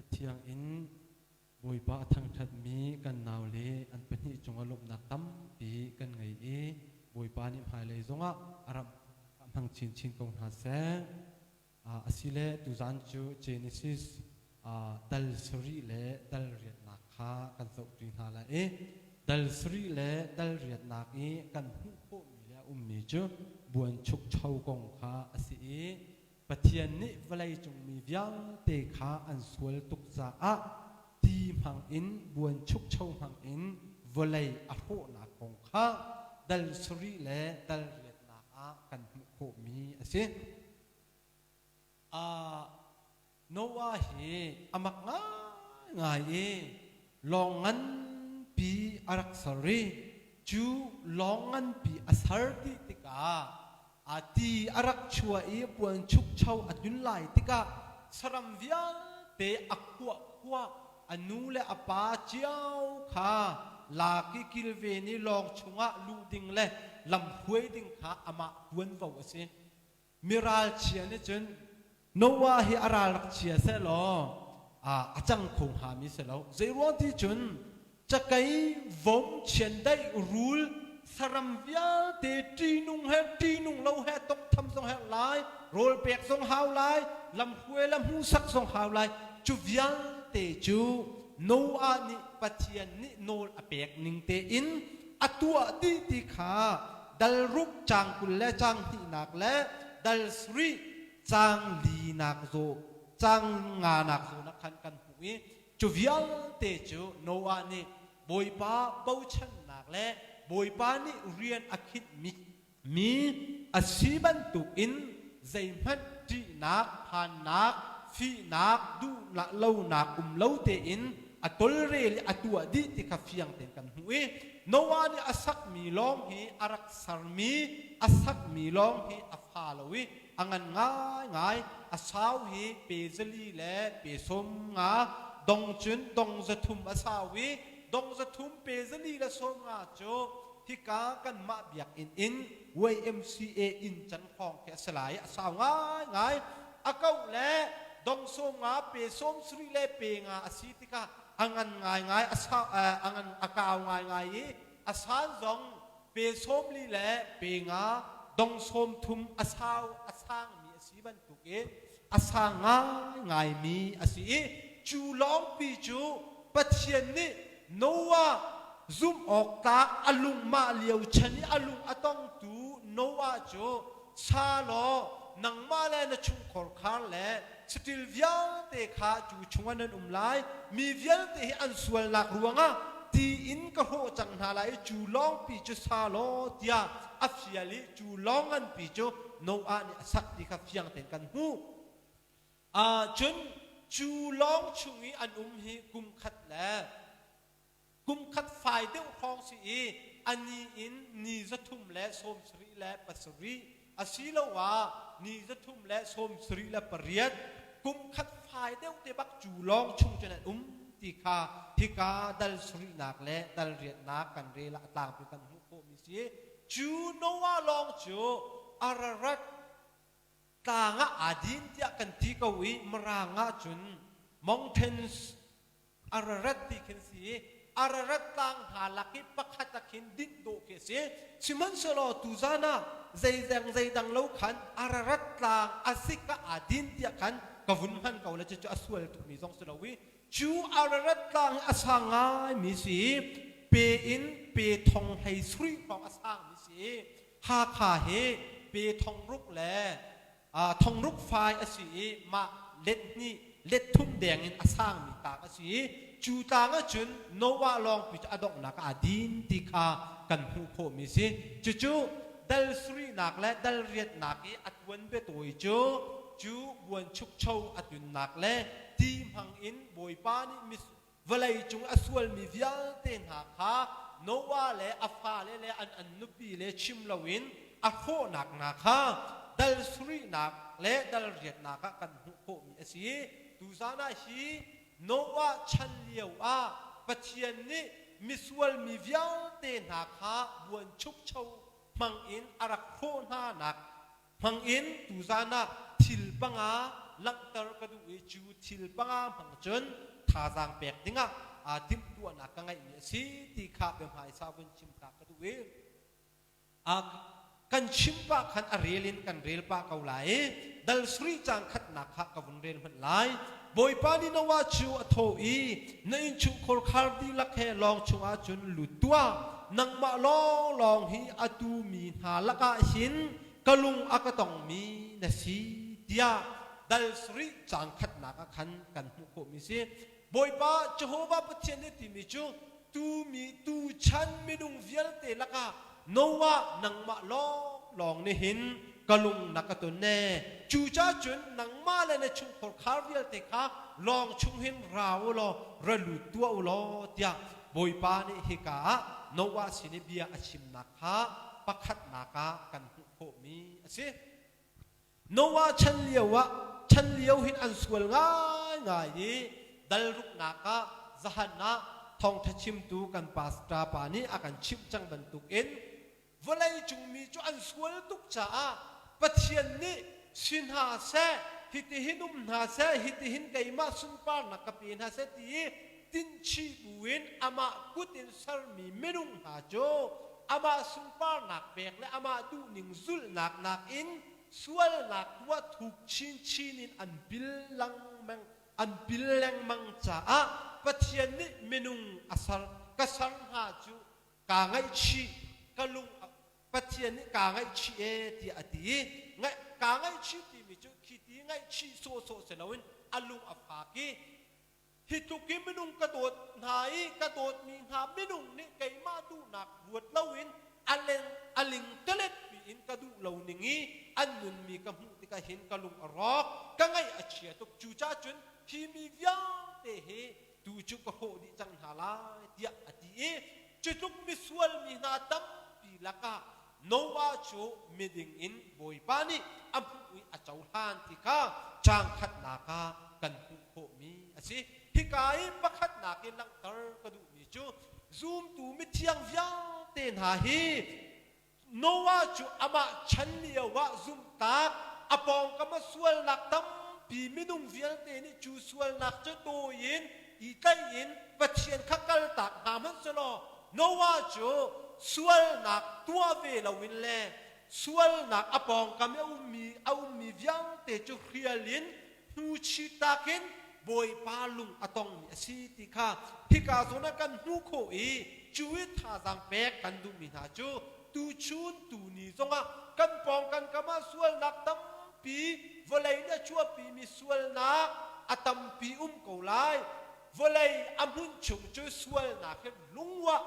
Hlathiang in Bawipa a thangṭhatmi kan naule an pahnih cungah lawmhnak tampi kan ngei i Bawipa nih hmailei zongah a ram ah hmang chinchin ko hna seh. Asile tuzaan cu Genesis dal sarih le dal riatnak kha kan zohṭi hna lai i dal sarih le dal riatnak i kan hmuh khawhmi le a ummi cu buanchukcho kong kha a si i Pathian nih vawleicung mi vialte kha an sual tuk caah ti hmangin buanchukcho hmangin vawlei a hrawhnak kong kha dal sarih le dal riatnak ah kan hmuh khawhmi a si. Noah hi a mak ngaingai i lawng nganpi a rak ser i cu lawng nganpi a ser ti tikah a ti a rak chuah i puanchukcho a tlun lai tikah saram vialte a kuah kuah a nu le a pa cio kha lak i kilven i lawng chungah luh ding le lamhruai ding kha amah tuanvo a si. Miralchia nih cun Noah hi a ral rak chia sehlaw a cang kho hngami si lo. Zeiruang ti cun cakei, vom, chiandeih, rul, saram vialte ṭihnung he ṭihnung lo he tongtham zong herh lai, rawl pek zong hau lai, lamhruai le hmuhsak zong hau lai. Cu vialte cu Noah nih Pathian nih nawl a pek ning tein a tuah dih ti kha dal ruk caang 20 le caang hnihnak le dal sarih caang linak zaw caang nganak zawn ah khan kan hmuh i cu vialte cu Noah nih Bawipa bochannak le Bawipa nih rian a khinhmi mi a si bantukin zeihmanh ṭihnak, phannak, fihnak, duh lonak um lo tein a tolrel i a tuah dih ti kha fiang tein kan hmuh i Noah nih a sakmi lawng hi a rak sermi a sakmi lawng hi a fa lo i a ngan ngaingai a sau hi pe zali le pe 50 dong cun dong 300 a sau i dong 300 pe zali le 50 cu hika kanmah biakinn in YMCA inn can hrawng khi a si lai a sau ngaingai a kauh le dong 50 pe 70 le pe nga a si tikah a ngan ngaingai a sau a ngan a kau ngaingai i a san zong pe 40 le pe nga dong 30 a sau a sangmi a si bantukin a sang ngaingaimi a si i cu lawngpi cu Pathian nih Noah zumh awk tlak a lung mah lio chan i a lung a tongtu Noah cu sa law nangmah le na chungkhar khar le saṭil vialte kha cu chungah nan um lai mi vialte hi an sualnak ruangah ti in ka hrawh cang hna lai i cu lawngpi cu sa law tiah a fial i cu lawng nganpi cu Noah nih a sak ti kha fiang tein kan hmuh. Cun cu lawng chung i an um hi kum khat le kum khat fai deuh hrawng si i a ni in ni 377 asiloah ni 378 kum khat fai deuh te bak cu lawng chung cun an um ti kha hika dal sarihnak le dal riatnak kan rel ah a tlangpi kan hmuh khawhmi si. Cu Noah lawng cu Ararat tlang ah aa din tiah kan ti ko i Mirang ah cun Mountains Ararat ti khin si i Ararat tlang hna lak i pakhat ah khin dinh dawh khi a si. Sihmanhsehlaw tuzan ah zeidang zeidang lo khan Ararat tlang a sik ah aa din tiah khan ka vun hman ko le cucu a sual tukmi zong si lo i cu Ararat tlang hi a sang ngaimi si i pe in pe thong hlei sarih hrawng a sangmi si i Hakha hi pe thong ruk le thong ruk fai a si i mah let hnih let thum deng in a sangmi tlang a si i cu tlang ahcun Noah lawngpi cu a donghnak ah aa din ti kha kan hmuh khawhmi si. Cucu dal sarihnak le dal riatnak i a tuan biatawi cu cu buanchukcho a tlunnak le ti hmang in Bawipa nih mis vawlei cung a sualmi vialte hna kha Noah le a fale le an an nupi le chim loin a hrawhnak hna kha dal sarihnak le dal riatnak ah kan hmuh khawhmi a si. Tuzan ah hi Noah chan lio ah Pathian nih misual mi vialte hna kha buanchukcho hmang in a rak hrawh hnanak hmang in tuzan ah thil panga langhter ka duh i cu thil panga hmang cun thazaang pek dingah aa timhtuahnak ka ngeihmi a si ti kha biahmaisa vun chim ta ka duh i kan chim pah khan a rel in kan rel pah ko lai i dal sarih caang khatnak kha ka vun rel hmanh lai. Bawipa nih Noah cu a thawh i na innchungkhar khar dihlak he lawng chungah cun lut tuah. Nangmah lawnglawng hi atu mi hna lakah hin ka lung a ka tongmi na si tiah dal sarih caang khatnak ah khan kan hmuh khawhmi si. Bawipa Jehovah Pathian nih timi cu tumi tuchan minung vialte lakah Noah nangmah lawnglawng nih hin ka lung na ka ton ne. Cucaah cun nangmah le na chungkhar khar vialte kha lawng chung hin ra u law ra lut tuah u law tiah Bawipa nih hika ah Noah sin i bia a chimnak kha pakhatnak ah kan hmuh khawhmi a si. Noah chan lio ah chan lio hin an sual ngaingai i dal ruknak ah zahan ah thawngtha chimtu kan pastor pa nih a kan chimh cang bantukin vawlei cung mi cu an sual tuk caah Pathian nih si hna seh hitihin um hna seh hitihin keimah sunparnak ka pe hna seh ti i tinhchih buin amah kut in sermi minung hna cu amah sunparnak pek le amah duhning zulhnak nakin sualnak tuah thuk chinchin in an pil lengmang an pil lengmang caah Pathian nih minung a ser ka ser hna cu kaa ngaihchih ka lung Pathian nih kaa ngaihchih e tiah a ti i kaa ngaihchih timi cu khi ti ngaihchih sawhsawh si loin a lung a fak i Hi tluk i minung ka dawt hna i ka dawtmi hna minung nih keimah duhnak ruat loin a leng a lingtelet piin ka duh lo ning i an nunmi ka hmuh tikah hin ka lung a rawk, ka ngaih a chia tuk. Cucaah cun hi mi vialte hi tu cu ka hrawh dih cang hna lai tiah a ti i cu tluk misual mi hna tampi lakah Noah cu miding in Bawipa nih a hmuh i a cohlan ti kha caang khatnak ah kan hmuh khawhmi a si. Hika i pakhatnak i langhter ka duhmi cu zumtu mithiang vialte hna hi Noah cu amah chan lio ah zumhtak a pawngkam a sualnak tampi minung vialte nih cu sualnak cu dawi in i tlaih in Pathian kha kaltak hna hmanh selaw Noah cu sualnak tuah ve loin le sualnak a pawngkam i a ummi a ummi vialte cu hrial in hnuchit in Bawipa lung a tongmi a si ti kha hika zawn ah kan hmuh khawh i cu i thazaang pek kan duhmi hna cu tuchun tuni zongah kan pawng kan kam ah sualnak tampi vawlei nih a chuahpimi sualnak a tampi um ko lai. Vawlei a hmun chung cu sualnak hi lungwah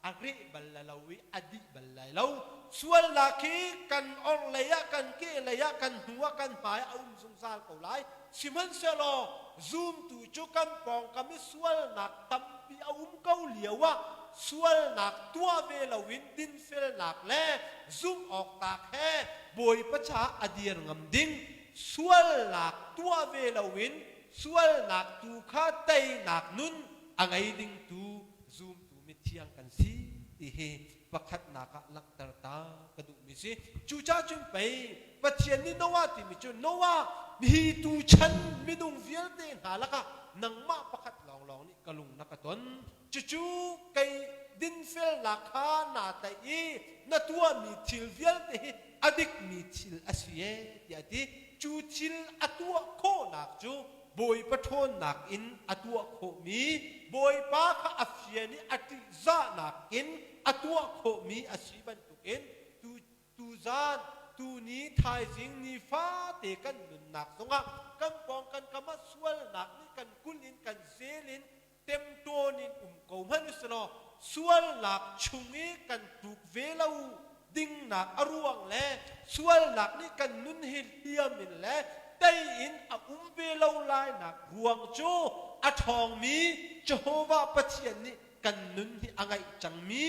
a reh bal lai lo i a dih bal lai lo. Sualnak hi kan orhlei ah, kan kehlei ah, kan hnu ah, kan hmai ah a um zungzal ko lai. Sihmanhsehlaw zumtu cu kan pawngkam i sualnak tampi a um ko lio ah sualnak tuah ve loin dinfelnak le zumh awk tlak he Bawipa caah a dir ngam ding sualnak tuah ve loin sualnak tu kha teinak nun a ngei dingtu zumtu mithiang kan si ti hi pakhatnak ah langhter ta ka duhmi si. Cucaah cun pei Pathian nih Noah timi cu Noah hi tuchan minung vialte hna lakah nangmah pakhat lawnglawng nih ka lung na ka ton. Cucu kei dinfelnak kha naa tlaih i na tuahmi thil vialte hi a dikmi thil a si ee tiah a ti. Cu thil a tuah khawhnak cu Bawipa ṭhawnnak in a tuah khawhmi, Bawipa kha a fian i a ṭihzahnak in a tuah khawhmi a si bantukin tu tuzan, tuni, thaizing, nifate kan nunnak zongah kan pawng kan kam ah sualnak nih kan kul in kan zel in temtawn in um ko hmanh usilaw sualnak chung i kan tluk ve lo dingnak a ruang le sualnak nih kan nun hi hliam in le tei in a um ve lo lainak ruang cu a ṭhawngmi Jehovah Pathian nih kan nun hi a ngeih cangmi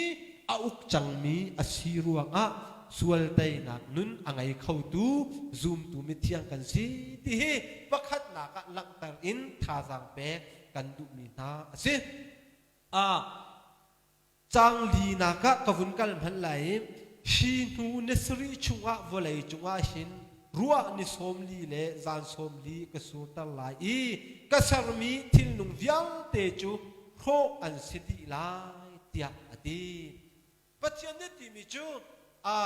a uk cangmi a si ruangah sual teinak nun a ngei khotu zumtu mithiang kan si ti hi pakhatnak ah langhter in thazaang pek kan duhmi hna a si. Ah caang linak ah ka vun kal hmanh lai i hi hnu ni sarih chungah vawlei cungah hin ruah ni 40 le zan 40 ka surter lai i ka sermi thilnung vialte cu hrawh an si dih lai tiah a ti. Pathian nih timi cu a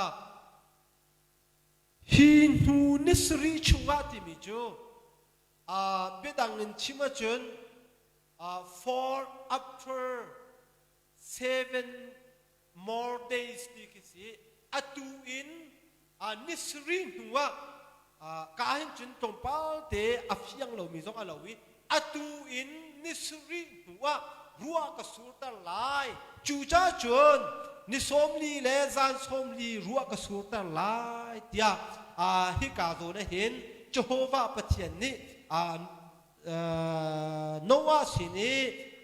hi hnu ni sarih chungah timi cu biadang in chim ahcun for after 7 more days ti khi si. Atu in ni sarih hnu ah ka hin cun tlawmpal te a fiang lomi zong a lo i atu in ni sarih hnu ah ruah ka surter lai. Cucaah cun ni 40 le zan 40 ruah ka surter lai tiah hika zawn ah hin Jehovah Pathian nih Noah sin i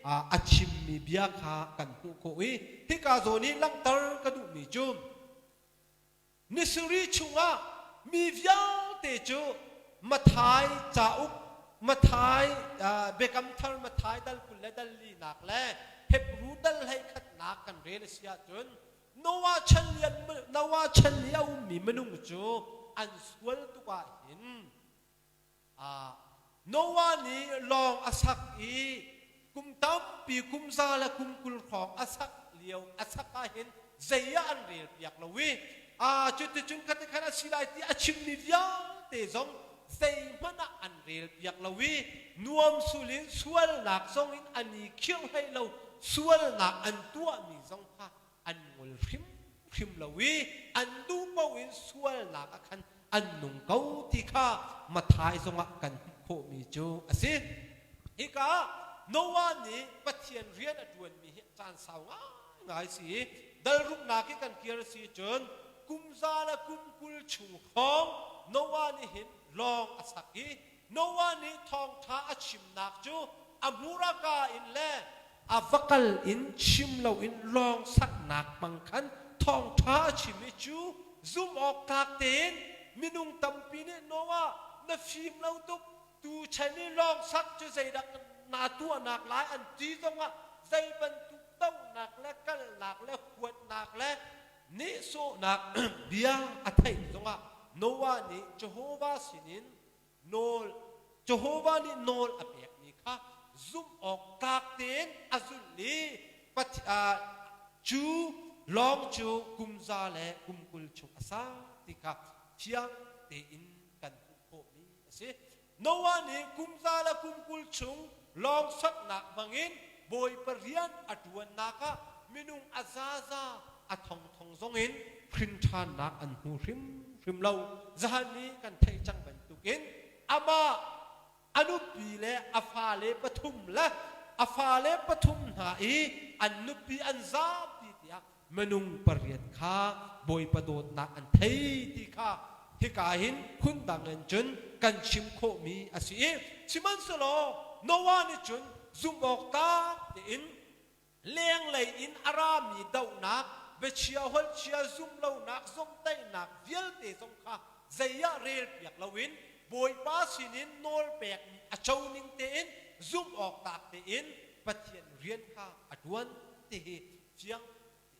a chimmi bia kha kan hmuh khawh i hika zawn i langhter ka duhmi cu ni sarih chungah mi vialte cu Mathai cauk Mathai Biakam Thar Mathai dal 20 le dal linak le Hebru dal 11nak kan rel a si ahcun Noah chan Noah chan i a ummi minung cu an sual tuk ah hin Noah nih lawng a sak i kum tampi kum za le kum 20 hrawng a sak lio a sak ah hin zei ah an rel piak lo i cuticun khati khan a si lai ti a chimmi vialte zong zeihmanh ah an rel piak lo i nuam sul in sualnak zong in an i khirh hlei lo, sualnak an tuahmi zong kha an ngol hrimhrim lo i an duh paoh in sualnak ah khan an nung ko ti kha Mathai zongah kan hmuh khawhmi cu a si. Hika ah Noah nih Pathian rian a ṭuanmi hi caan sau ngaingai si i dal ruknak i kan kir a si cun kum za le kum 20 chung hrawng Noah nih hin lawng a sak i Noah nih thawngṭha a chimnak cu a hmuraka in le a va kal in chim loin lawng saknak hmang khan thawngṭha a chim i cu zumh awk tlak tein minung tampi nih Noah na fim lo tuk, tu chan i lawng sak cu zeidah naa tuahnak lai an ti zongah zei bantuk dohnak le kalnak le huatnak le nihsawhnak bia a theih zongah Noah nih Jehovah sinin nawl Jehovah nih nawl a pekmi kha zumh awk tlak tein a zulh i cu lawng cu kum za le kum 20 chung a sa ti kha fiang tein kan hmuh khawhmi a si. Noah nih kum za le kum 20 chung lawng saknak hmangin Bawipa rian a ṭuannak ah minung a zaza a thongthong zongin hrin ṭhannak an hmu hrimhrim lo. Zahan nih kan theih cang bantukin amah a nupi le a fale pathum le a fale pathum hna i an nupi an zapi tiah minung pariat kha Bawipa dawtnak an thei ti kha hika hin phundang in cun kan chim khawhmi a si i sihmanhsehlaw Noah nih cun zumh awk tlak tein lenglei in a rami dohnak, biachia holhchia zumhlonak, zomhtaihnak vialte zong kha zei ah relpiak loin Bawipa sinin nawl pekmi a co ning tein zumh awk tlak tein Pathian rian kha a ṭuan ti hi fiang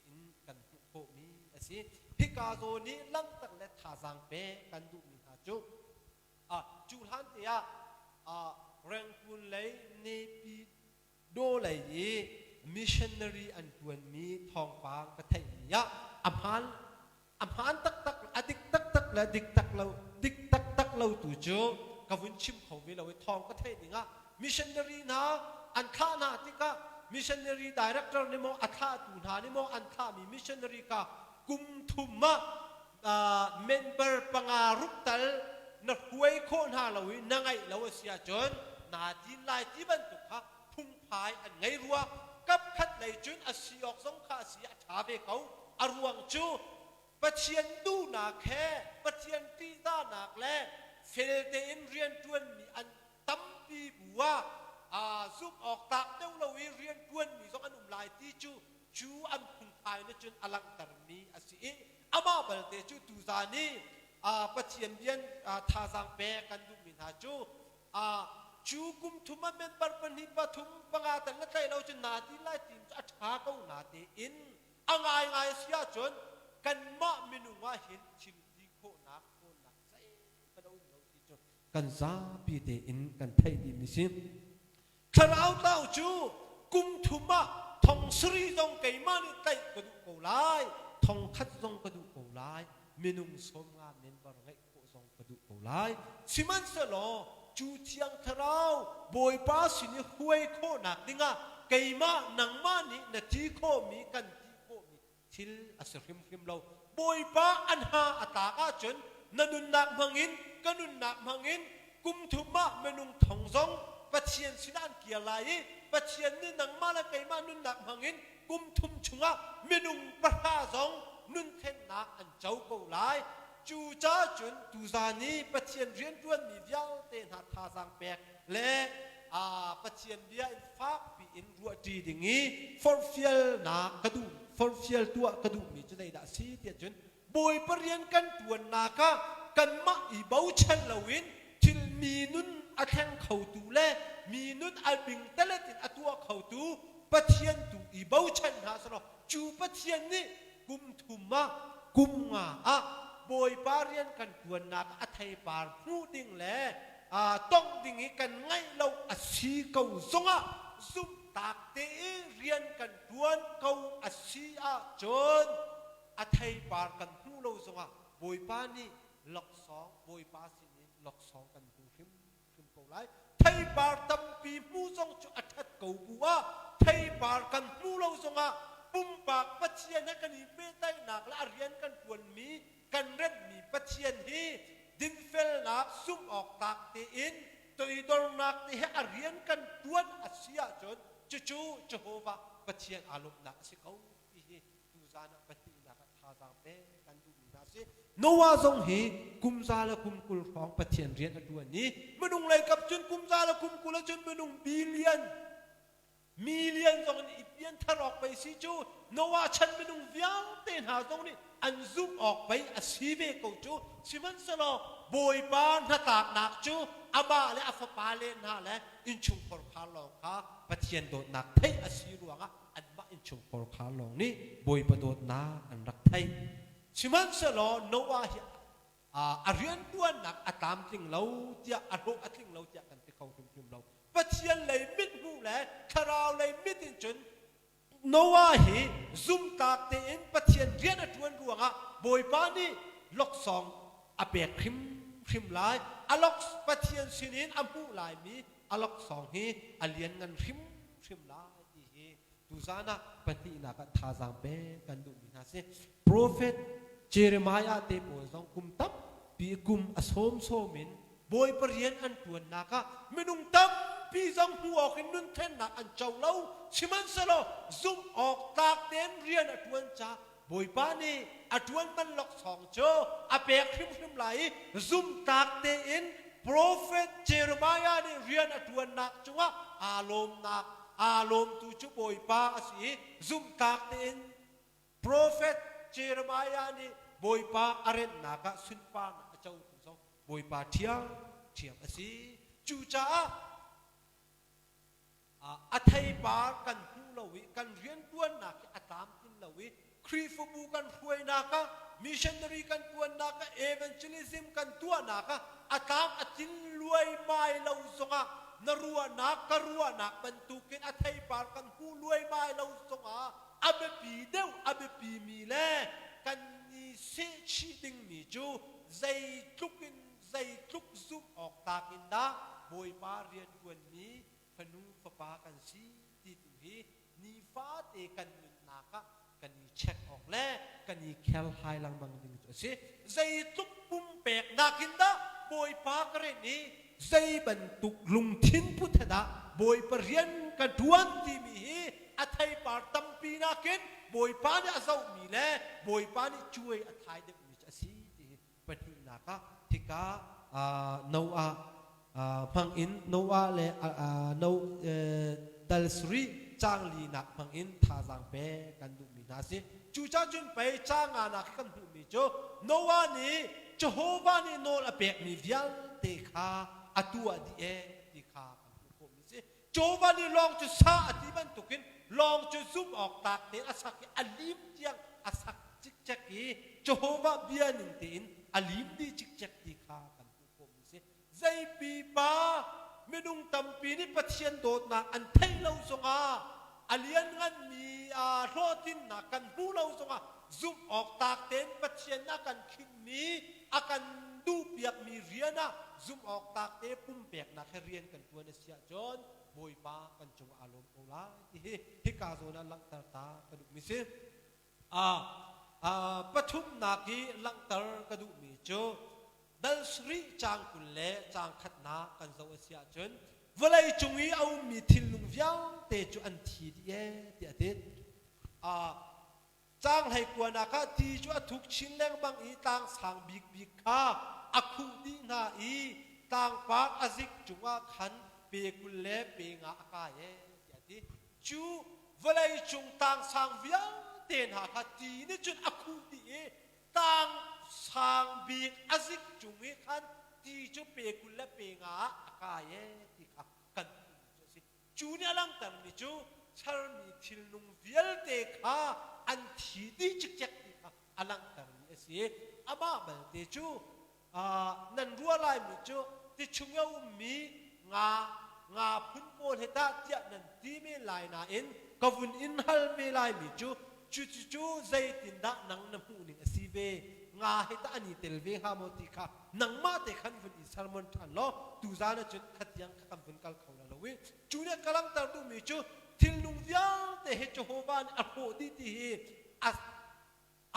tein kan hmuh khawhmi a si. Hika zawn i langhter le thazaang pek kan duhmi hna cu cu hlan te ah Rangoon lei Nepi Do lei i missionary an ṭuanmi thawngpang ka theihmi ah a hmaan a hmaan taktak, a dik taktak le dik tak lo dik taktak lo tu cu ka vun chim kho ve lo i thawng ka theih ding ah missionary hna an thlah hna tikah missionary director nih maw a thlahtu hna nih maw an thlahmi missionary kha kum thum ah member panga ruk tal na hruai khawh hna lo i na ngaih lo a si ahcun naa din lai ti bantuk kha phungphai an ngei rua. Kap khat lei cun a si awk zong kha a si a ṭha ve ko. A ruang cu Pathian duhnak he Pathian ṭihzahnak le fel tein rianṭuanmi an tampi bu ah zumh awk tlak deuh lo i rianṭuanmi zong an um lai ti cu cu an phungphai nih cun a langhtermi a si i amah balte cu tuzaan i Pathian rian thazaang pek kan duhmi hna cu cu kum thum ah member pahnih pathum panga tal na tlaih lo cun naa ti lai ti cu a ṭha ko na tein a ngaingai a si ahcun kanmah minung ah hin thil ti khawhnak ṭhawnnak zeihmanh. kan zapi tein kan theih dihmi si. Thlarau tlau cu kum thum ah thong sarih zong keimah nih tlaih ka duh ko lai, thong khat zong ka duh ko lai, minung 50 member ngeih khawh zong ka duh ko lai. Sihmanhsehlaw cu Thiang Thlarau Bawipa sin i hruai khawhnak dingah keimah nangmah nih na ti khawhmi kan ti khawhmi thil a si hrimhrim lo. Bawipa an ha a tlak ahcun na nunnak hmangin ka nunnak hmangin kum thum ah minung thong zong Pathian sinah an kir lai i Pathian nih nangmah le keimah nunnak hmangin kum thum chungah minung pahra zong nunthlennak an co ko lai. Cucaah cun tuzan i Pathian rianṭuanmi vialte hna thazaang pek le Pathian bia in fakpi in ruahṭi ding i forhfialnak ka duh forhfial tuah ka duhmi cu zeidah a si tiah cun Bawipa rian kan ṭuannak ah kanmah i bochan loin thil mi nun a thleng khotu le mi nun a bingtalet in a tuah khotu Pathian tu i bochan hna selaw cu Pathian nih kum thum ah kum nga ah Bawipa rian kan ṭuannak a theipar hmuh ding le tongh ding i kan ngaih lo a si ko zongah zumhtak te i rian kan ṭuan ko a si ahcun a theipar kan hmuh lo zongah Bawipa nih laksawng Bawipa sinin laksawng kan hmu hrim hrim ko lai. Theipar tampi hmu zong cu a ṭhat ko bu ah theipar kan hmu lo zongah pumpak Pathian he kan i pehtlaihnak le a rian kan ṭuanmi kan remhmi Pathian hi dinfelnak zumh awk tlak tein toidornak te he a rian kan ṭuan a si ahcun cucu Jehovah Pathian aa lawmhnak a si ko ti hi tuzan ah pahnihnak ah thazaang pek kan duhmi hna si. Noah zong hi kum za le kum 20 hrawng Pathian rian a ṭuan i minung lei kap cun kum za le kum 20 ahcun minung billion million zong in i pianthar awk pei si cu Noah chan minung vialte hna zong nih an zumh awk pei a si ve ko cu. Sihmanhsehlaw Bawipa hnatlaknak cu amah le a fapa le hna le innchungkhar khar lawng kha Pathian dawtnak theih a si ruangah anmah innchungkhar kha lawng nih Bawipa dawtnak an rak theih. Sihmanhsehlaw Noah hi a rianṭuannak a tlamtling lo tiah a hlawh a tling lo tiah kan ti kho hrimhrim lo. Pathian lei mithmuh le thlarau lei mit in cun Noah hi zumtlak tein Pathian rian a ṭuan ruangah Bawipa nih laksawng a pek hrimhrim lai. A lok Pathian sinin a hmuh laimi a laksawng hi a lianngan hrimhrim lai ti hi tuzan ah pahnihnak ah thazaang pek kan duhmi hna si. Profet Jeremiah te pawl zong kum tampi kum a sawmsawm in Bawipa rian an ṭuannak ah minung tampi zong hmuh awk in nunthennak an co lo. Sihmanhsehlaw zumh awk tlak tein rian a ṭuan caah Bawipa nih a ṭuan man laksawng cu a pek hrimhrim lai i zumhtlak tein profet Jeremiah nih rian a ṭuannak cungah aa lawmnak aa lawmtu cu Bawipa a si i zumhtlak tein profet Jeremiah nih Bawipa a renhnak ah sunparnak a cotu zong Bawipa ṭhiamṭhiam a si. Cucaah A theipar kan hmu lo i kan rianṭuannak hi a tlamtlin lo i Khrihfabu kan hruainak ah missionary kan ṭuannak ah evangelism kan tuahnak ah a tlam a tlin luaimai lo zongah na ruahnak ka ruahnak bantukin a theipar kan hmuh luaimai lo zongah a biapi deuh a biapimi le kan i sehchih dingmi cu zeitluk in zeitluk zumh awk tlak in dah Bawipa rianṭuanmi fanu fapa kan si ti tu hi nifate kan nunnak ah kan i check awk le kan i kherhlai lengmang ding cu a si. Zeitluk pumpeknak in dah Bawipa ka rian i zei bantuk lungthin put he dah Bawipa rian ka ṭuan timi hi a theipar tampi nakin Bawipa nih a zohmi le Bawipa nih cuai a thai deuhmi cu a si ti hi Pahnihnak ah hika Noah hmang in Noah le no dal sarih caang linak hmang in thazaang pek kan duhmi hna a si. Cucaah cun pei caang nganak kan hmuhmi cu Noah nih Jehovah nih nawl a pekmi vialte kha a tuah dih ee ti kha kan hmuh khawhmi a si. Jehovah nih lawng cu sa a ti bantukin lawng cu zumh awk tlak tein a sak i a lim tiang a sak cikcek i Jehovah bia ning tein a lim dih cikcek ti kha kan hmuh khawhmi a si. Zei pipa minung tampi nih Pathian dawtnak an theih lo zongah a liannganmi hlawhtlinnak kan hmuh lo zongah zumh awk tlak tein Pathian a kan khinhmi a kan duhpiakmi rian ah zumh awk tlak te pumpeknak he rian kan ṭuan a si ahcun Bawipa kan cungah aa lawm ko lai ti hi hika zawn ah langhter ta ka duhmi si. Pathumnak i langhter ka duhmi cu dal sarih caang 20 le caang khatnak kan zoh a si ahcun vawlei cung i a ummi thilnung vialte cu an thi dih ee tiah a ti. Caang hleikuanak ah ti cu a thuk chin lengmang i tlang sang bikbik kha a khuh dih hna i tlangpar a zik cungah khan pe 20 le pe nga a kai ee tiah a ti. Cu vawlei cung tlangsang vialte hna kha ti nih cun a khuh dih i tlang sang bik a zik cung i khan ti cu pe 20 le pe nga ah a kai ee ti kha kan hmuhmi cu a si. Cu nih a langhtermi cu sermi thilnung vialte kha an thi dih cikcek ti kha a langhtermi a si. Amah belte cu nan ruah laimi cu ti chung a ummi nga nga phun pawl he tah tiah nan ti men lai nain ka vun in hal ve laimi cu cucu zeitindah nang na hmuh ning a si ve nga he tah an i tel ve hnga maw ti kha nangmah te khan vun i sermon ṭhan law tuzan ahcun khatiang kha kan vun kal kho la lo i cu nih ka langhter duhmi cu thilnung vialte he Jehovah nih a hrawh dih ti hi a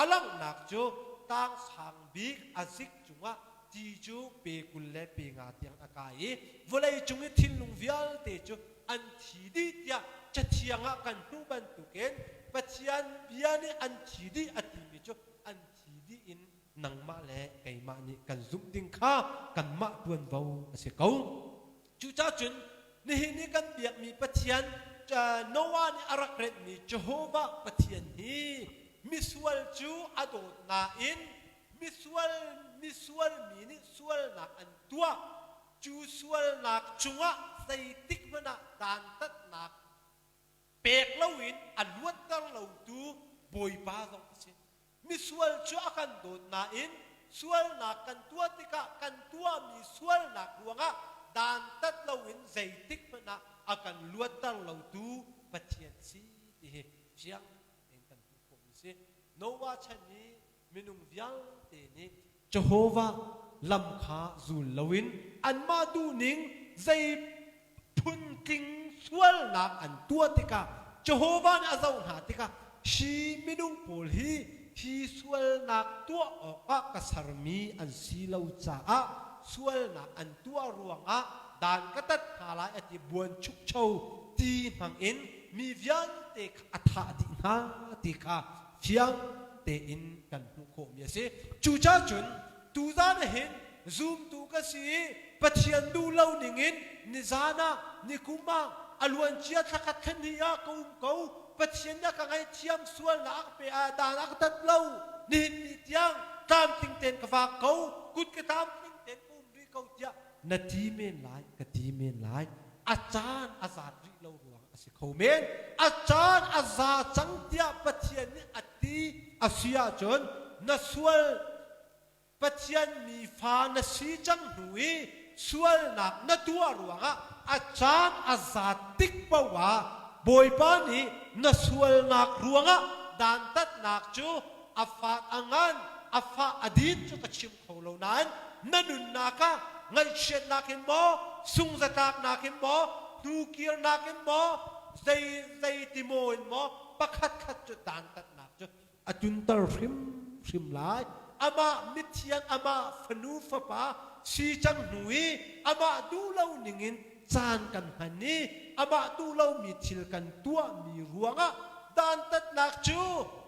A langhnak cu tang sang bik a zik cungah ti cu pe 20 le pe nga tiang a kai i vawlei cung i thinlung vialte cu an thi dih tiah Cathiang ah kan hmuh bantukin Pathian bia nih an thi dih a timi cu an thi dih in nangmah le keimah nih kan zumh ding kha kanmah tuanvo a si ko. Cucaah cun nihin i kan biakmi Pathian Noah nih a rak renhmi Jehovah Pathian hi misual cu a dawt nain misual misual mi nih sualnak an tuah cu sualnak cungah zeitik hmanh ah dantatnak pek loin a luatter lotu Bawipa zong a si. Misual cu a kan dawt nain sualnak kan tuah tikah kan tuahmi sualnak ruangah dantat loin zeitik hmanh ah a kan luatter lotu Pathian si ti hi fiang tein kan hmuh khawhmi si. Noah chan i minung vialte nih Jehovah lam kha zul loin anmah duhning zei phuntling sualnak an tuah tikah Jehovah nih a zoh hna tikah hi minung pawl hi hi sualnak tuah awkah ka sermi an si lo caah sualnak an tuah ruangah dan ka tat hna lai a ti buanchukcho ti hmangin mi vialte kha a thah dih hna ti kha fiang tein kan hmuh khawhmi a si. Cucaah cun tuzan ah hin zumtu ka si i Pathian duh lo ningin nizan ah nikum ah a luancia thlakhat thlahnih ah ka um ko Pathian nih a ka ngaihthiam sualnak a ka pe ah dan a ka tat lo nihin ni tiang tlamtling tein ka vak ko kut ka tlamtling tein ka um rih ko tiah na ti men lai ka ti men lai a caan a zat rih lo ruang a si kho men a caan a za cang tiah Pathian nih a ti a si ahcun na sual Pathian mi fa na si cang hnu i sualnak na tuah ruangah a caan a zat tik paoh ah Bawipa nih na sualnak ruangah dantatnak cu a fak a ngan a fah a din cu ka chim kho lo nain na nunnak ah ngaihchiatnak in maw sungzatlaknak in maw hnukirnak in maw zei zei ti maw in maw pakhat khat cu dantatnak cu a tunter hrimhrim lai amah mithiang amah fanu fapa si cang hnu i amah duh lo ningin caan kan hman i amah duh lomi thil kan tuahmi ruangah dantatnak cu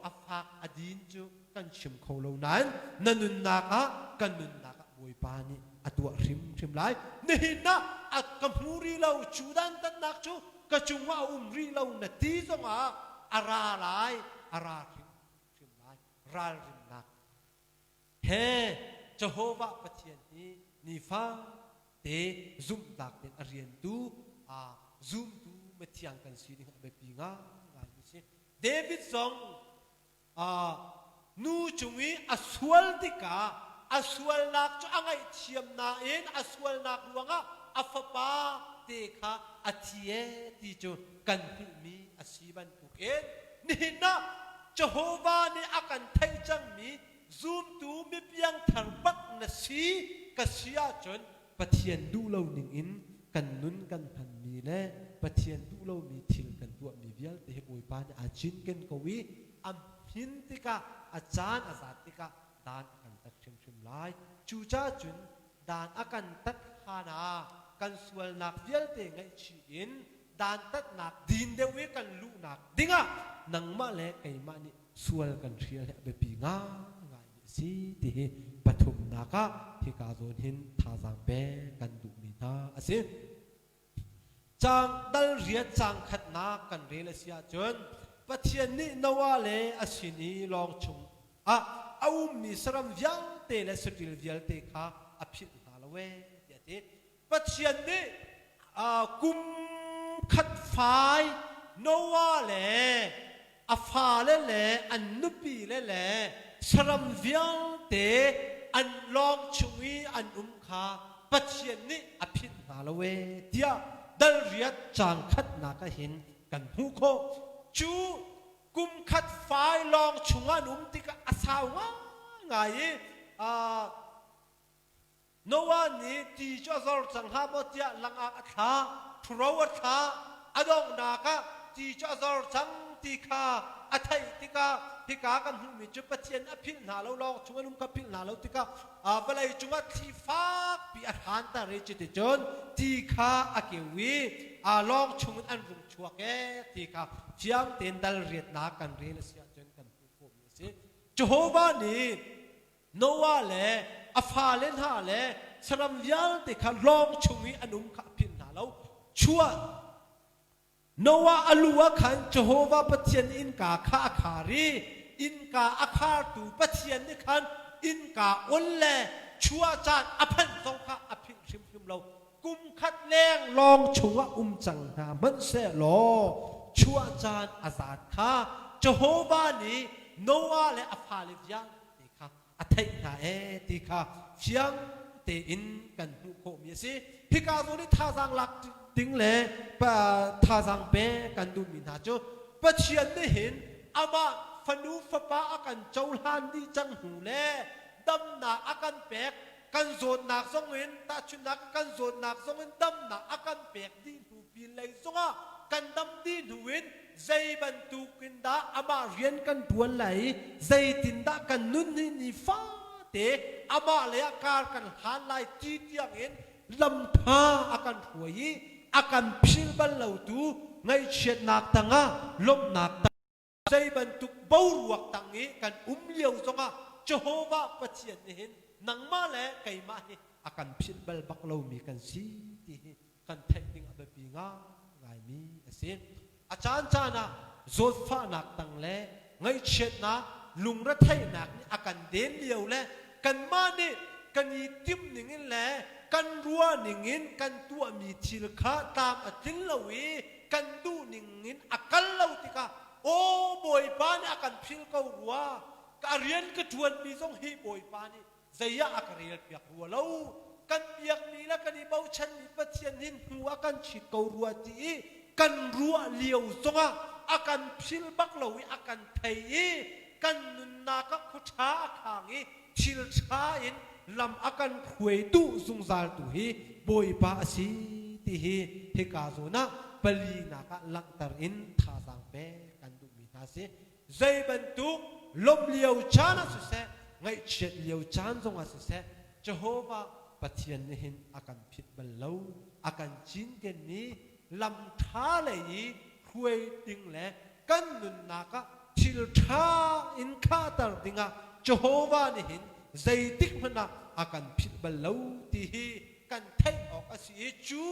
a fak a din cu kan chim kho lo nain na nunnak ah kan nunnak ah Bawipa nih a tuah hrimhrim lai nihin ah a ka hmu rih lo cu dantatnak cu ka cungah a um rih lo na ti zongah a ra lai a ra hrimhrim lai ralrinnak he Jehovah Pathian hi nifa te zumhnak in a riantu a zumtu mithiang kan si ding a biapi ngaingai si David zong nu cung i a sual tikah. A sualnak cu a ngaihthiam nain a sualnak ruangah a fapa te kha a thi ee ti cu kan hmuhmi a si bantukin nihin ah Jehovah nih a kan theih cangmi zumtu mipiangthar bak na si ka si ahcun Pathian duh lo ningin kan nun kan hmanmi le Pathian duh lomi thil kan tuahmi vialte hi Bawipa nih aa cinken ko i a hmin tikah a caan a zat tikah dan a kan tat hrimhrim lai. Cucaah cun dan a kan tat hlan ah kan sualnak vialte ngaihchih in dantatnak din deuh i kan luhnak dingah nangmah le keimah nih sual kan hrial hi a biapi ngaingai a si ti hi pathumnak ah hika zawn hin thazaang pek kan duhmi hna a si. Caang dal riat caang khatnak kan rel a si ahcun Pathian nih Noah le a sin i lawng chung ah a ummi saram vialte le saṭil vialte kha a philh hna lo ee tiah a ti. Pathian nih kum khat fai Noah le a fale le an nupile le saram vialte an lawng chung i an um kha Pathian nih a philh hna lo ee tiah dal riat caang khatnak ah hin kan hmuh khawh. Cu kum khat fai lawng chungah an um tikah a sau ngaingai i Noah nih ti cu a zor cang hnga maw tiah langak a thla, ṭhuro a thla, a donghnak ah ti cu a zor cang ti kha a theih tikah hika kan hmuhmi cu Pathian a philh hna lo lawng chung an um kha philh hna lo tikah vawlei cungah thli fakpi a hranter i cuticun ti kha a keu i lawng chungin an rung chuak ee ti kha fiang tein dal riatnak kan rel a si ahcun kan hmuh khawhmi a si. Jehovah nih Noah le a fale hna le saram vialte kha lawng chung i an um kha a philh hna lo. Chuah Noah a lu ah khan Jehovah Pathian innka kha a khar i innka a khartu Pathian nih khan innka on le chuah caan a phanh zong kha a philh hrimhrim lo. Kum khat leng lawng chungah um cang hna hmanhseh law chuah caan a zat kha Jehovah nih Noah le a fale vialte kha a theih hna ee ti kha fiang tein kan hmuh khawhmi a si. Hika zawn i thazaang lak ding le thazaang pe kan duhmi hna cu Pathian nih hin amah fanu fapa a kan cohlan dih cang hnu le damnak a kan pek kan zawtnak zong in tahchunhnak kan zawtnak zong in damnak a kan pek dih hnu pin lei zongah kan dam dih hnu in zei bantuk in dah amah rian kan ṭuan lai i zeitindah kan nun hi nifate amah lei ah kar kan hlan lai ti tiang in lamtha a kan hruai i a kan phil bal lotu ngaihchiatnak tangah lawmhnak zei bantuk boruak tang i kan um lio zongah Jehovah Pathian nih hin nangmah le keimah hi a kan philh bal bak lomi kan si ti hi kan theih ding a biapi ngaingaimi a si. A caancaan ah zawtfahnak tang le ngaihchiatnak, lungretheihnak nih a kan den lio le kanmah nih kan i timh ningin le kan ruah ningin kan tuahmi thil kha tlam a tling lo i kan duh ningin a kal lo tikah aw Bawipa nih a kan phil ko rua ka rian ka ṭuanmi zong hi Bawipa nih zei ah a ka relpiak rua lo kan biakmi le kan i bochanmi Pathian hin hnu a kan chit ko rua ti i kan ruah lio zongah a kan phil bak lo i a kan thei i kan nunnak ah khuaṭha a khang i thil ṭha in lam a kan hruai duh zungzal tu hi Bawipa a si ti hi hika zawn ah palinak ah langhter in thazaang pek kan duhmi hna si. Zei bantuk lawmh lio caan ah siseh, ngaihchiat lio caan zongah siseh, Jehovah Pathian nih hin a kan phit bal lo, a kan cinkenmi lam ṭha lei i hruai ding le kan nunnak ah thil ṭha in khahter dingah Jehovah nih hin zeitik hmanh ah a kan philh bal lo ti hi kan theih awk a si i cu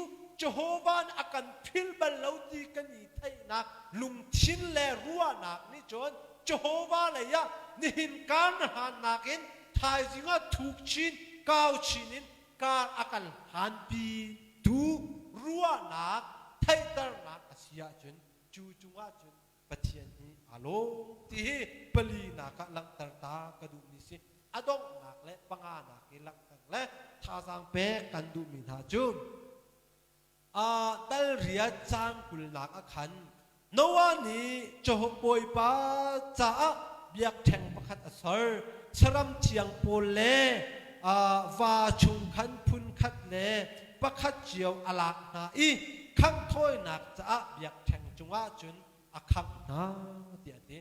Jehovah nih a kan philh bal lo ti kan i theihnak lungthin le ruahnak nih cun Jehovah lei ah nihin kar na hlannak in thaizing ah thuk chin kau chin in kar a kan hlanpi tu ruahnak theihternak a si ahcun cu cungah cun Pathian hi aa lawm ti hi palinak ah langhter ta ka duhmi si. A donghnak le panganak i langhter le thazaang pek kan duhmi hna cu dal riat caang kulnak ah khan Noah nih Jehovah Bawipa caah biakṭheng pakhat a ser. Saram thiang pawl le va chung khan phun khat le pakhat cio a lak hna i khanghthawinak caah biakṭheng cungah cun a khangh hna tiah a ti.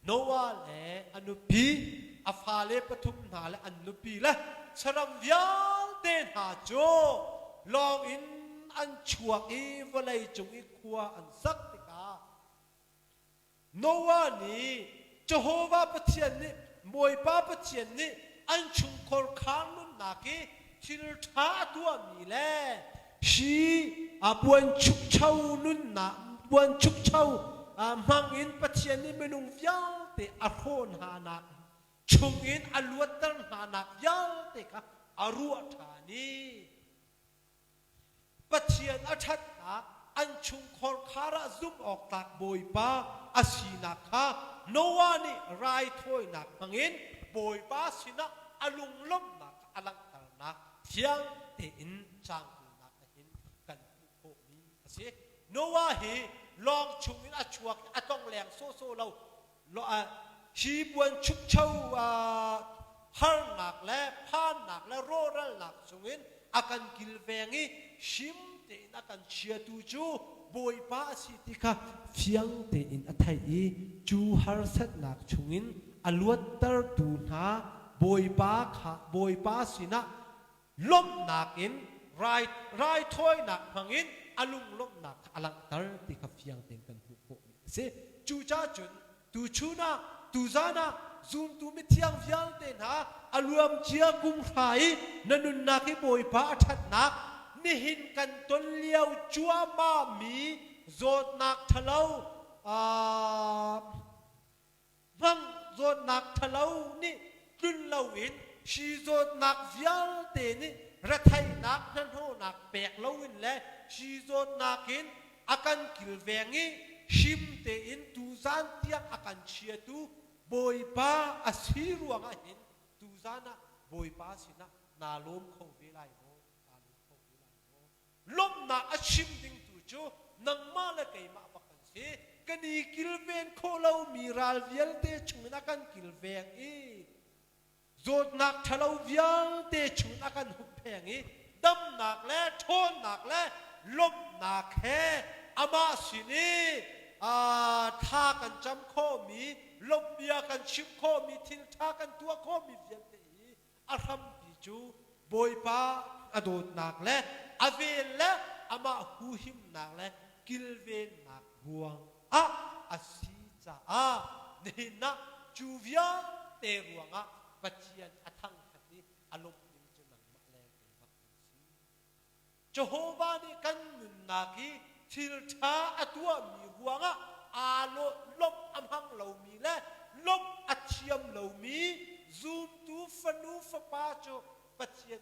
Noah le a nupi, a fale pathum hna le an nupi le saram vialte hna cu lawng in an chuak i vawlei cung i khua an sak tikah Noah nih Jehovah Pathian nih Bawipa Pathian nih an chungkhar khar nunnak i thil ṭha a tuahmi le hi a buanchukcho nunnak buanchukcho hmang in Pathian nih minung vialte a hrawh hnanak chungin a luatter hnanak vialte kha a ruah ṭhan i Pathian a ṭhatnak an chungkhar khar ah zumh awk tlak Bawipa a sinak kha Noah nih raithawinak hmangin Bawipa sinah a lunglawmhnak a langhternak fiang tein cangkulnak hin kan hmuh khawhmi a si. Noah hi lawng chungin a chuak i a tlongleng sawhsawh lo. Hi buanchukcho harnak le phannak le rawhralnak chungin a kan kilveng i him tein a kan chiatu cu Bawipa a si ti kha fiang tein a theih i cu harsatnak chungin a luattertu hna Bawipa kha Bawipa sinah lawmhnak in raithawinak hmangin a lunglawmhnak kha a langhter ti kha fiang tein kan hmuh khawhmi a si. Cucaah cun tuchun ah tuzan ah zumtu mithiang vialte hna a luamcia kum hra i na nunnak i Bawipa a ṭhatnak nihin kan ton lio cuahmah mi zawtnak ṭhalo Hmang zawtnak ṭhalo nih tlun loin hi zawtnak vialte nih retheihnak hnahnawhnak pek loin le hi zawtnak in a kan kilveng i him tein tuzan tiang a kan chiatu Bawipa a si ruangah hin tuzan ah Bawipa sinah naa lawm kho ve lai maw? Naa lawm kho ve lai maw? Lawmhnak a chim ding tu cu nangmah le keimah bak kan si. Kan i kilven khawh lomi ral vialte chungin a kan kilveng i zawtnak ṭhalo vialte chungin a kan huppheng i damnak le ṭhawnnak le lawmhnak he amah sin i thla kan cam khawhmi, lawmhbia kan chim khawhmi, thil ṭha kan tuah khawhmi vialte hi a hrampi cu Bawipa a dawtnak le a vel le amah huhimnak le kilvennak ruang ah a si caah nihin ah cu vialte ruangah Pathian a thangthat i a lawmh ding cu nangmah le keimah kan si. Jehovah nih kan nunnak i thil ṭha a tuahmi ruangah aa lawmh a hmang lomi le lawmh a thiam lomi zumtu fanu fapa cu Pathian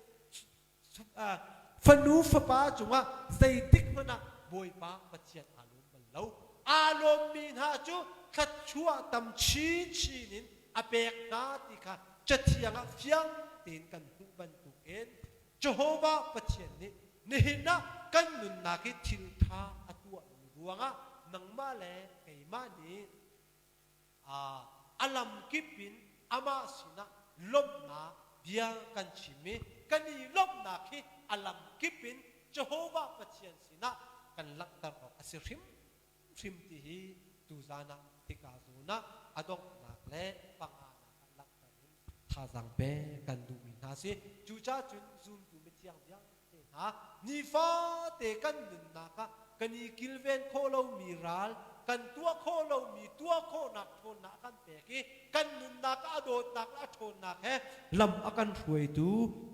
fanu fapa cungah zeitik hmanh ah Bawipa Pathian aa lawm bal lo. Aa lawmmi hna cu thluachuah tam chinchin in a pek hna ti kha Cathiang ah fiang tein kan hmuh bantukin Jehovah Pathian nih nihin ah kan nunnak i thil ṭha a tuahmi ruangah nangmah le keimah nih a lamkip in amah sinah lawmhnak bia kan chim i kan i lawmhnak hi a lamkip in Jehovah Pathian sinah kan langhter awk a si hrimhrim ti hi tuzan ah hika zawn ah a donghnak le panganak ah langhter in thazaang pe kan duhmi hna si. Cucaah cun zumtu mithiang vialte hna nifate kan nunnak ah kan i kilven khawh lomi ral, kan tuah khawh lomi tuah khawhnak ṭhawnnak a kan pek i kan nunnak ah a dawtnak le a ṭhawnnak he lam a kan hruaitu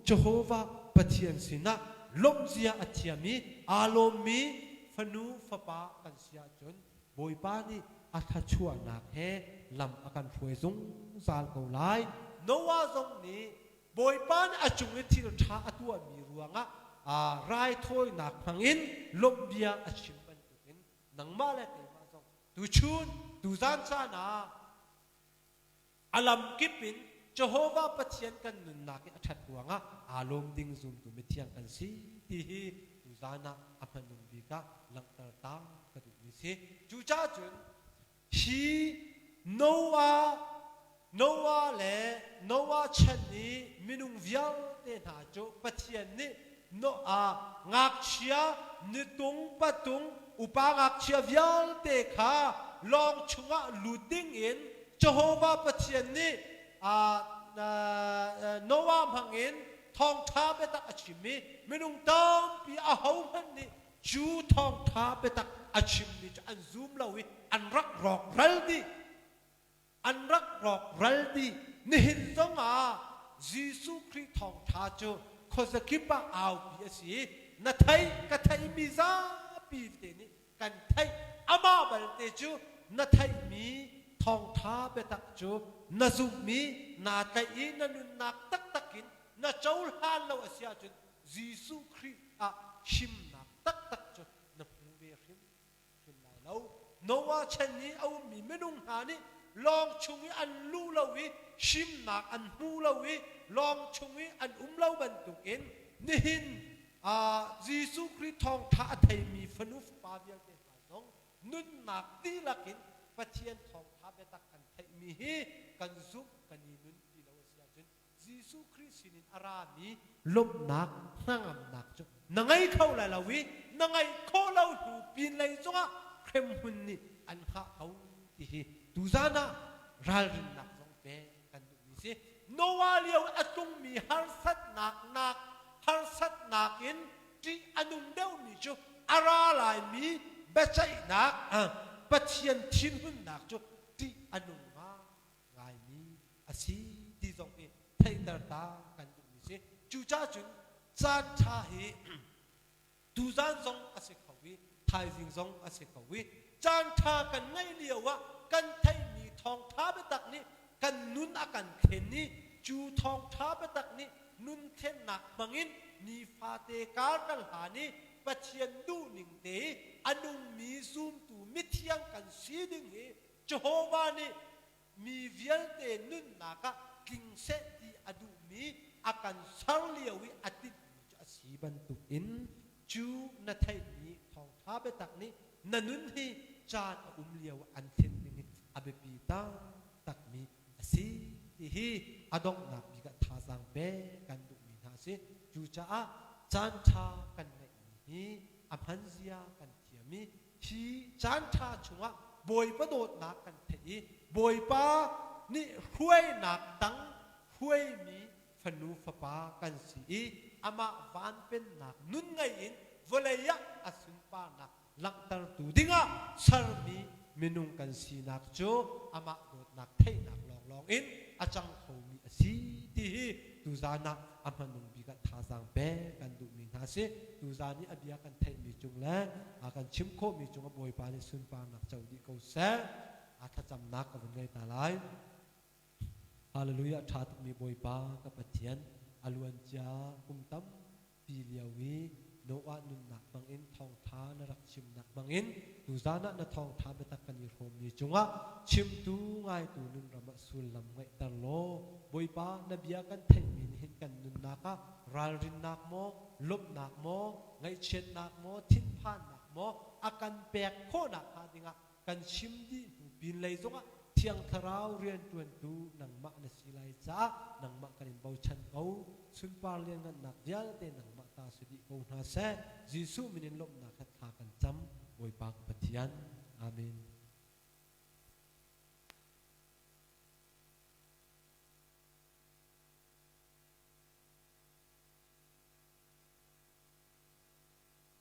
Jehovah Pathian sinah lawmhzia a thiam i aa lawmmi fanu fapa kan si ahcun Bawipa nih a thluachuahnak he lam a kan hruai zungzal ko lai. Noah zong nih Bawipa nih a cung i thil ṭha a tuahmi ruangah raithawinak hmangin lawmhbia a chim bantukin nangmah le keimah zong tuchun tuzan caan ah a lamkip in. Jehovah Pathian kan nunnak i a ṭhat ruangah aa lawm ding zumtu mithiang kan si ti hi tuzan ah a hmanung bik ah langhter ta ka duhmi si. Cucaah cun hi Noah Noah le Noah chan i minung vialte hna cu Pathian nih Noah ngakchia nitung patung upa ngakchia vialte kha lawng chungah lut dingin Jehovah Pathian nih Noah hmangin thawngṭha biatak a chim i minung tampi ahohmanh nih cu thawngṭha biatak a chimmi cu an zum lo i an rak rawkral dih. An rak rawkral dih. Nihin zongah Jesuh Khrih thawngṭha cu khuazakip ah aupi a si i na theih ka theihmi zapi te nih kan theih. Amah balte cu na theihmi thawngṭha biatak cu na zumhmi naa tlaih i na nunnak taktak in na cohlan lo a si ahcun Jesuh Khrih ah himnak taktak cu na hmu ve hrimhrim lai lo. Noah chan i a ummi minung hna nih lawng chung i an luh lo i himnak an hmu lo i lawng chung i an um lo bantukin nihin Jesuh Khrih thawngṭha a theimi fanu fapa vialte hna zong nunnak dihlak in Pathian thawngṭha biatak kan theihmi hi kan zumh kan i nunpi lo a si ahcun Jesuh Khrih sinin a rami lawmhnak hnangamnak cu na ngei kho lai lo i na ngeih khawh lo hnu pinlei zongah hremhmun nih an hngah ko ti hi tuzan ah ralrinnak zong pek kan duhmi si. Noah lio a tlungmi harsatnak nak harsatnak in ṭih a nung deuhmi cu a ra laimi biaceihnak Pathian thinhunnak cu ṭih a nung ngaimi a si ti zong hi theihter ta kan duhmi si. Cucaah cun caan ṭha hi tuzan zong a si kho i thaizing zong a si kho i caan ṭha kan ngeih lio ah kan theihmi thawngṭha biatak nih kan nun a kan thlen i cu thawngṭha biatak nih nun thlennak hmangin nifate kar kan hlan i Pathian duhning te a nungmi zumtu mithiang kan si ding hi Jehovah nih mi vialte nunnak ah tling seh ti a duhmi a kan ser lio i a tinhmi cu a si bantukin cu na theihmi thawngṭha biatak nih na nun hi caan a um lio an thlen ding hi a biapi taktakmi a si ti hi a donghnak bik ah thazaang pek kan duhmi hna a si. Cucaah caan ṭha kan ngeihmi hi a hman zia kan thiam i hi caan ṭha chungah Bawipa dawtnak kan theih i Bawipa nih hruainak tang hruaimi fanu fapa kan si i amah van pennak nun ngei in vawlei ah a sunparnak langhtertu dingah sermi minung kan sinak cu amah dawtnak theihnak lawnglawng in a cang khomi a si ti hi tuzan ah a hmanung bik ah thazaang pek kan duhmi hna si. Tuzan i a bia kan theihmi cung le a kan chim khawhmi cung ah Bawipa nih sunparnak co dih ko seh. A thlacamnak ka vun ngei ta lai. Hallelujah ṭha tukmi Bawipa ka Pathian a luancia kum tampi lio i Noah nunnak hmangin thawngṭha na rak chimnak hmangin tuzan ah na thawngṭha biatak kan i hrawmmi cungah chimtu ngaitu nun ram ah sullam ngeihter law Bawipa na bia kan theihmi nih hin kan nunnak ah ralrinnak maw lawmhnak maw ngaihchiatnak maw thinphannak maw a kan pek khawhnak hnga dingah kan chim dih hnu pinlei zongah Thiang Thlarau rianṭuantu nangmah na si lai caah nangmah kan in bochan ko. Sunpar lianngannak vialte nangmah ta si dih ko hna seh. Jesuh min in lawmhnak he thla kan cam. Bawipa ka Pathian. Amen.